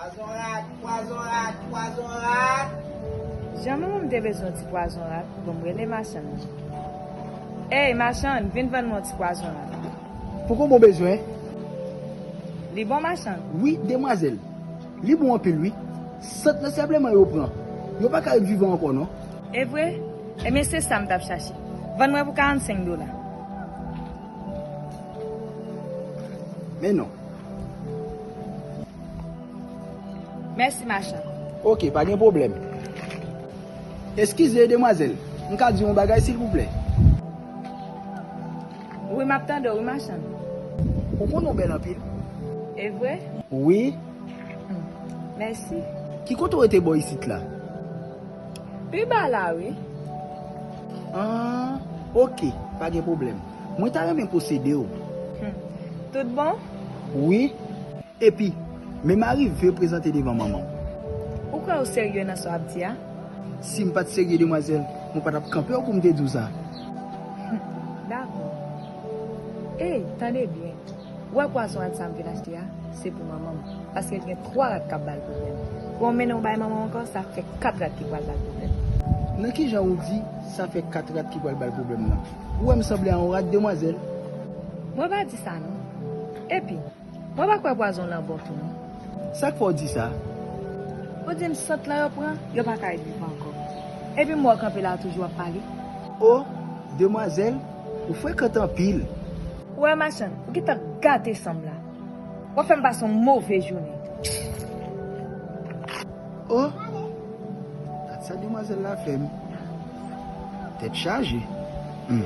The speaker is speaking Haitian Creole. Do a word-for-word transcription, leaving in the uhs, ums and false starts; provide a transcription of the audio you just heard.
Pwazon rat, pwazon rat, pwazon rat. Jan manman m te bezwen yon ti pwazon rat, bon, m rele machann nan. Ey, machann, vin vann mwen yon ti pwazon rat. Poko bon bezwen? Li bon, machann? Wi, demwazèl. Li bon anpil, wi. Sant nan se sèlman yo pran. Yo pa ka ret vivan ankò, non. E vre? Ebyen, se sa m t ap chache. Vann mwen pou karannsenk dola. Men non. Mèsi, machann. Oke, pa gen pwoblèm. Eskize, demwazèl. M ka di w yon bagay, silvouplè? Wi, m ap tande w, wi, machann. Ou konnen w bèl anpil. E vre? Wi. Hmm. Mèsi. Ki kote w rete bò isit la? Pi ba la, wi. Ah, oke, pa gen pwoblèm. Mwen ta renmen posede w. Hmm. Tout bon? Wi. Epi, men m arive prezante devan manman w. Ou kwè ou serye nan sa w ap di a? Si m pa t serye, demwazèl, mwen pa t ap kanpe w pou m te di w sa. Dakò. Ey, tande byen. Ou wè pwazon rat sa m vin achte a, se pou manman m. Paske l gen twa rat k ap ba l pwoblèm. Bon, mennen w bay manman w ankò, sa fè kat rat ki pral ba l pwoblèm. Nan ki jan ou di, sa fè kat rat ki pral ba l pwoblèm nan? Ou wè m sanble a yon rat, demwazèl? Mwen pa di sa, non. Epi, mwen pa kwè pwazon lan bon tou, non. Sa k fè w di sa? Ou di m sant lan yo pran, yo pa ka ret viv ankò. Epi m wè w kanpe la toujou ap pale. O, demwazèl, ou frekant anpil. Ou wè, machann, ou gentan gate san m la. W ap fè m pase yon move jounen. O, gad sa demwazèl la fè m. Tèt chaje. Hmm.